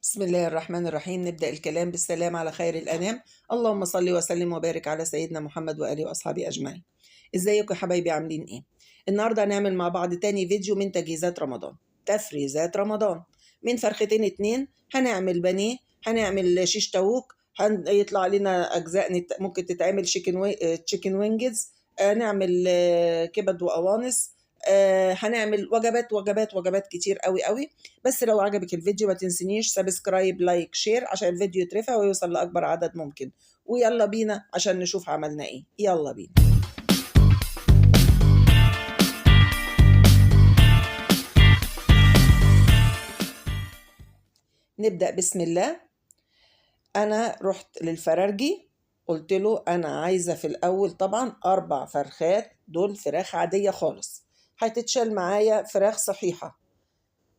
بسم الله الرحمن الرحيم. نبدأ الكلام بالسلام على خير الأنام. اللهم صل وسلم وبارك على سيدنا محمد وآله وأصحابه أجمعين. ازيكم يا حبايبي، عاملين ايه؟ النهارده هنعمل مع بعض تاني فيديو من تجهيزات رمضان، تفريزات رمضان. من فرختين اتنين هنعمل بانيه، هنعمل شيش تاوك، هيطلع لنا اجزاء ممكن تتعمل chicken wings، نعمل كبد وقوانص، هنعمل وجبات وجبات وجبات كتير قوي قوي. بس لو عجبك الفيديو ما تنسينيش subscribe، like، share عشان الفيديو يترفع ويوصل لاكبر عدد ممكن. ويلا بينا عشان نشوف عملنا ايه. يلا بينا. نبدأ بسم الله. أنا رحت للفرارجي قلت له أنا عايزة في الأول طبعا 4 فرخات، دول فراخ عادية خالص، هتتشال معايا فراخ صحيحة.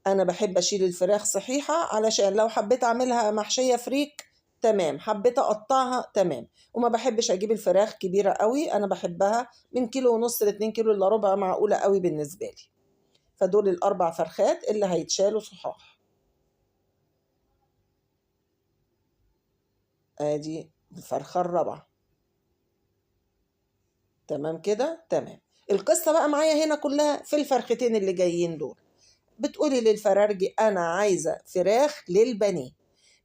أنا بحب أشيل الفراخ صحيحة علشان لو حبيت أعملها محشية فريك تمام، حبيت أقطعها تمام، وما بحبش أجيب الفراخ كبيرة قوي، أنا بحبها من كيلو ونص لاتنين كيلو إلا ربع، معقولة قوي بالنسبة لي. فدول ال4 فرخات اللي هيتشالوا صحاح. ادي الفرخة الرابعة. تمام كده؟ تمام. القصة بقى معايا هنا كلها في الفرختين اللي جايين دول. بتقولي للفرارجي أنا عايزة فراخ للبانيه.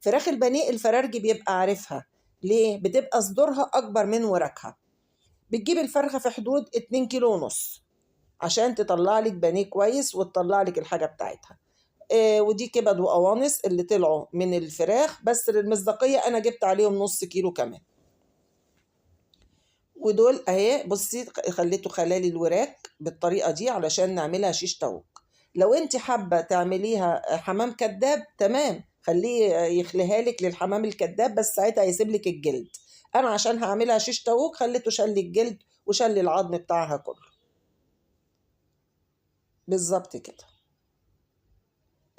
فراخ البانيه الفرارجي بيبقى عارفها ليه؟ بتبقى صدورها أكبر من وراكها. بتجيب الفرخة في حدود اتنين كيلو ونص عشان تطلع لك بانيه كويس وتطلع لك الحاجة بتاعتها. ودي كبد وقوانص اللي طلعوا من الفراخ، بس للمصداقية أنا جبت عليهم نص كيلو كمان. ودول أهي بصي خليته خلالي الوراك بالطريقة دي علشان نعملها شيش طاووق. لو انت حابة تعمليها حمام كداب تمام، خليه يخليها لك للحمام الكداب، بس ساعتها هيسيب لك الجلد. أنا عشان هعملها شيش طاووق خليته شل الجلد وشل العظم بتاعها كله بالظبط كده.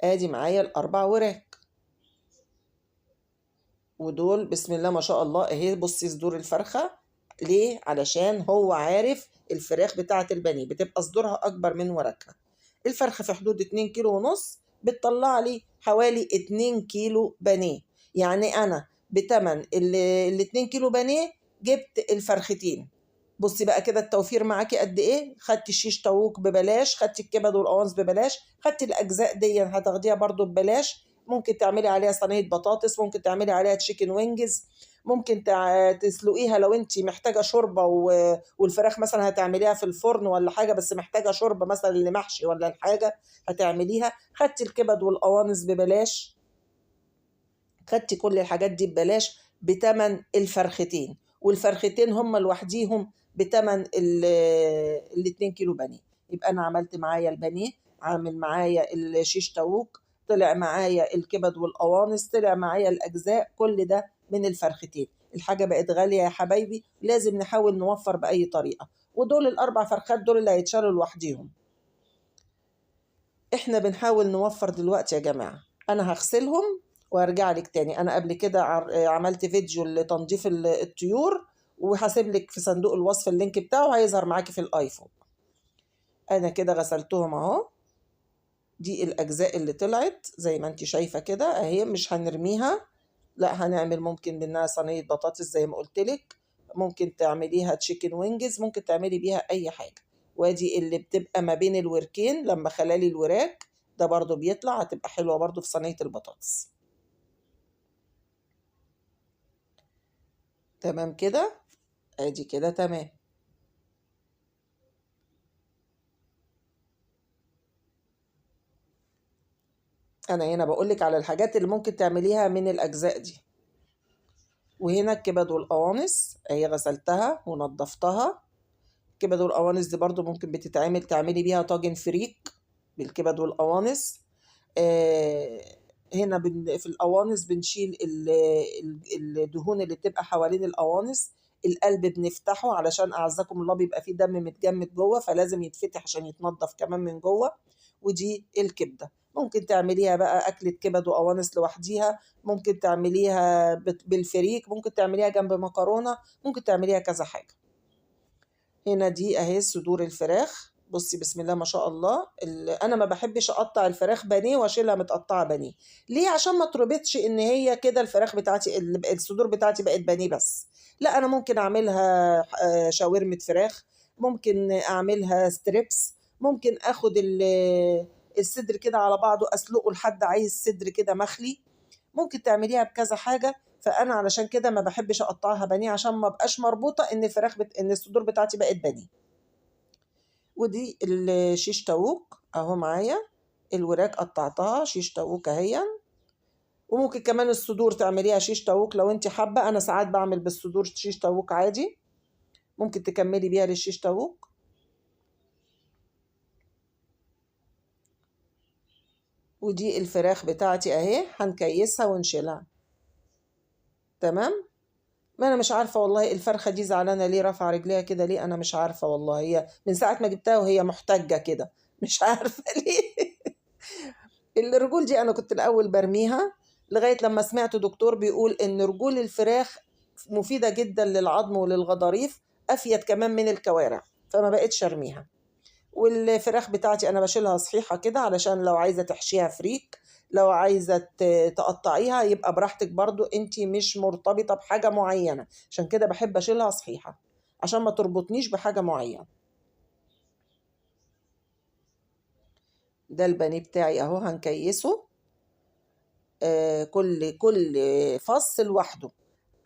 ادي معايا ال4 وراك، ودول بسم الله ما شاء الله اهي. بصي صدور الفرخة ليه؟ علشان هو عارف الفراخ بتاعة البانيه بتبقى صدورها اكبر من وراكها. الفرخة في حدود اتنين كيلو ونص بتطلع لي حوالي 2 كيلو بانيه. يعني انا بتمن ال 2 كيلو بانيه جبت الفرختين. بصي بقى كده التوفير معاكي قد ايه. خدتي الشيش طاووق ببلاش، خدتي الكبد والقوانص ببلاش، خدتي الاجزاء دي هتاخديها برضو ببلاش. ممكن تعملي عليها صينية بطاطس، ممكن تعملي عليها chicken wings، ممكن تسلقيها لو انت محتاجه شوربة والفراخ مثلا هتعمليها في الفرن ولا حاجة، بس محتاجه شوربة مثلا لمحشي ولا الحاجة هتعمليها. خدتي الكبد والقوانص ببلاش، خدتي كل الحاجات دي ببلاش بتمن الفرختين، والفرختين هم لوحديهم بتمن الاتنين كيلو بانيه. يبقى انا عملت معايا البانيه، عامل معايا الشيش طاووق، طلع معايا الكبد والقوانص، طلع معايا الاجزاء، كل ده من الفرختين. الحاجة بقت غالية يا حبايبي، لازم نحاول نوفر بأي طريقة. ودول ال4 فرخات دول اللي هيتشالوا لوحديهم. احنا بنحاول نوفر دلوقتي يا جماعة. انا هغسلهم وارجع لك تاني. انا قبل كده عملت فيديو لتنظيف الطيور، وهسيب لك في صندوق الوصف ال link بتاعه، هيظهر معاكي في ال i فوق. انا كده غسلتهم اهو. دي الاجزاء اللي طلعت زي ما انت شايفه كده اهي، مش هنرميها، لا هنعمل ممكن منها صينية بطاطس زي ما قلت لك، ممكن تعمليها chicken wings، ممكن تعملي بيها اي حاجة. وادي اللي بتبقى ما بين الوركين لما خلالي الوراك ده برضو بيطلع، هتبقى حلوة برضو في صينية البطاطس. تمام كده، ادي كده تمام. انا هنا بقولك على الحاجات اللي ممكن تعمليها من الاجزاء دي. وهنا الكبد والقوانص اهي غسلتها ونضفتها. الكبد والقوانص دي برضو ممكن بتتعمل تعملي بيها طاجن فريك بالكبد والقوانص. هنا في القوانص بنشيل الدهون اللي بتبقى حوالين القوانص. القلب بنفتحه علشان اعزكم الله بيبقى فيه دم متجمد جوه، فلازم يتفتح عشان يتنضف كمان من جوه. ودي الكبده ممكن تعمليها بقى أكلة كبد وقوانص لوحديها، ممكن تعمليها بالفريك، ممكن تعمليها جنب مكرونة، ممكن تعمليها كذا حاجة. هنا دي أهي صدور الفراخ بصي بسم الله ما شاء الله. انا ما بحبش اقطع الفراخ بانيه واشيلها متقطعه بانيه. ليه؟ عشان ما تربطش ان هي كده الفراخ بتاعتي الصدور بتاعتي بقت بانيه بس. لا، انا ممكن اعملها شاورمه فراخ، ممكن اعملها strips، ممكن اخد الصدر كده على بعضه اسلقه لحد عايز صدر كده مخلي، ممكن تعمليها بكذا حاجة. فانا علشان كده ما بحبش اقطعها بانيه عشان ما بقاش مربوطة ان ان الصدور بتاعتي بقت بانيه. ودي الشيش تاووك اهو معايا، الوراك قطعتها شيش تاووك اهي. وممكن كمان الصدور تعمليها شيش تاووك لو انت حابة. انا ساعات بعمل بالصدور شيش تاووك عادي، ممكن تكملي بيها للشيش تاووك. ودي الفراخ بتاعتي اهي، هنكيسها ونشيلها. تمام. ما انا مش عارفه والله الفرخه دي زعلانة ليه، رافعه رجليها كده ليه، انا مش عارفه والله. هي من ساعة ما جبتها وهي محتجه كده، مش عارفه ليه. الرجول دي انا كنت الاول برميها، لغاية لما سمعت دكتور بيقول ان رجول الفراخ مفيدة جدا للعظم وللغضاريف، افيد كمان من الكوارع، فما بقتش ارميها. والفراخ بتاعتي انا بشيلها صحيحه كده علشان لو عايزه تحشيها فريك، لو عايزه تقطعيها يبقى براحتك، برضو انتي مش مرتبطة بحاجة معينة، عشان كده بحب اشيلها صحيحه عشان ما تربطنيش بحاجة معينة. ده البانيه بتاعي اهو، هنكيسه كل فص لوحده،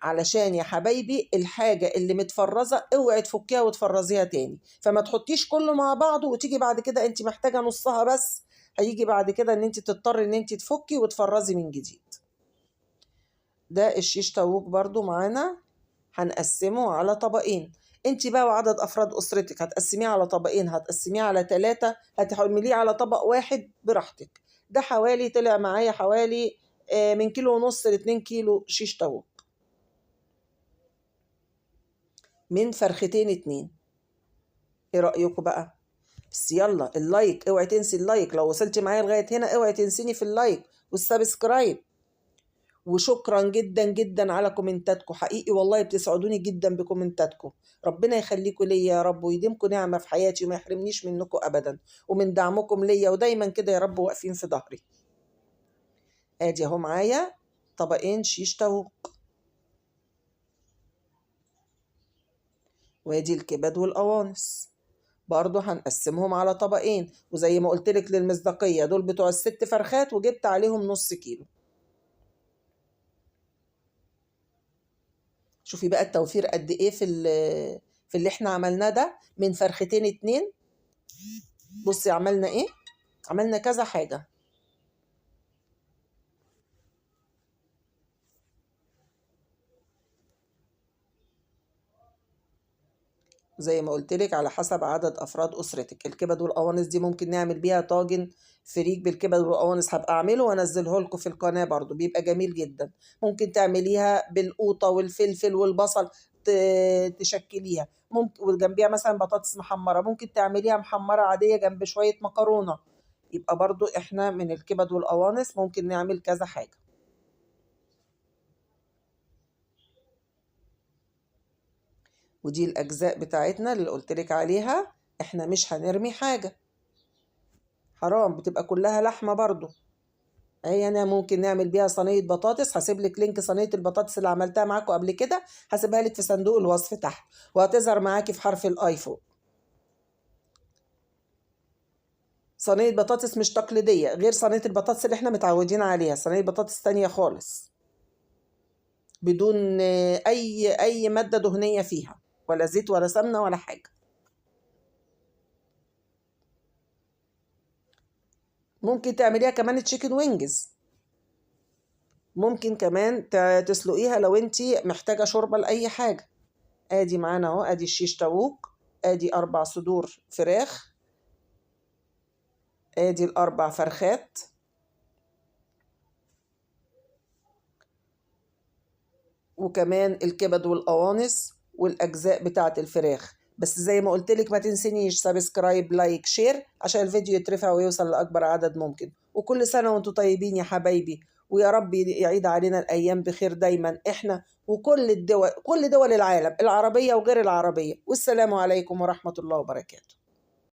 علشان يا حبايبي الحاجة اللي متفرزة اوعي تفكيها وتفرزيها تاني، فما تحطيش كله مع بعضه وتيجي بعد كده انت محتاجة نصها بس، هيجي بعد كده ان انت تضطري ان انت تفكي وتفرزي من جديد. ده الشيش تاووك برضو معانا، هنقسمه على طبقين. انت بقى وعدد افراد اسرتك هتقسميه على طبقين، هتقسميه على 3، هتعمليه على طبق واحد براحتك. ده حوالي طلع معايا حوالي من كيلو ونص لاتنين كيلو شيش تاووك من فرختين 2. ايه رأيكم بقى؟ بس يلا ال like، اوعي تنسي ال like، لو وصلتي معايا لغاية هنا اوعي تنسيني في ال like وال subscribe. وشكرا جدا جدا على كومنتاتكم، حقيقي والله بتسعدوني جدا بكومنتاتكم. ربنا يخليكم ليا يا رب ويديمكم نعمة في حياتي وما يحرمنيش منكم ابدا ومن دعمكم ليا، ودايما كده يا رب واقفين في ظهري. ادي اهو معايا طبقين شيش تاووك، وادي الكبد والقوانص برضو هنقسمهم على طبقين. وزي ما قلت لك للمصداقية دول بتوع الست فرخات وجبت عليهم نص كيلو. شوفي بقى التوفير قد ايه في اللي احنا عملناه ده من فرختين 2. بصي عملنا ايه، عملنا كذا حاجة. زي ما قلت لك على حسب عدد افراد اسرتك. الكبد والقوانص دي ممكن نعمل بيها طاجن فريك بالكبد والقوانص، هبقى اعمله وانزله لكم في القناة برضو، بيبقى جميل جدا. ممكن تعمليها بالقوطه والفلفل والبصل تشكليها، ممكن وجنبيها مثلا بطاطس محمرة، ممكن تعمليها محمرة عادية جنب شوية مكرونه. يبقى برضو احنا من الكبد والقوانص ممكن نعمل كذا حاجة. ودي الأجزاء بتاعتنا اللي قلتلك عليها، احنا مش هنرمي حاجة، حرام بتبقى كلها لحمة برضو. اهي انا ممكن نعمل بيها صينية بطاطس، هسيب لك link صينية البطاطس اللي عملتها معاكم قبل كده، هسيبها لك في صندوق الوصف تحت، وهتظهر معاكي في حرف ال i فوق. صينية بطاطس مش تقليدية، غير صينية البطاطس اللي احنا متعودين عليها، صينية بطاطس تانية خالص بدون اي مادة دهنية فيها، ولا زيت ولا سمنة ولا حاجة. ممكن تعمليها كمان chicken wings، ممكن كمان تسلقيها لو انتي محتاجة شوربة لأي حاجة. ادي معانا اهو، ادي الشيش تاووك، ادي 4 صدور فراخ، ادي ال4 فرخات، وكمان الكبد والقوانص والأجزاء بتاعة الفراخ. بس زي ما قلت لك ما تنسينيش subscribe like share عشان الفيديو يترفع ويوصل لأكبر عدد ممكن. وكل سنة وانتم طيبين يا حبايبي، ويا رب يعيد علينا الأيام بخير دايما، احنا وكل الدول، كل دول العالم العربية وغير العربية. والسلام عليكم ورحمة الله وبركاته.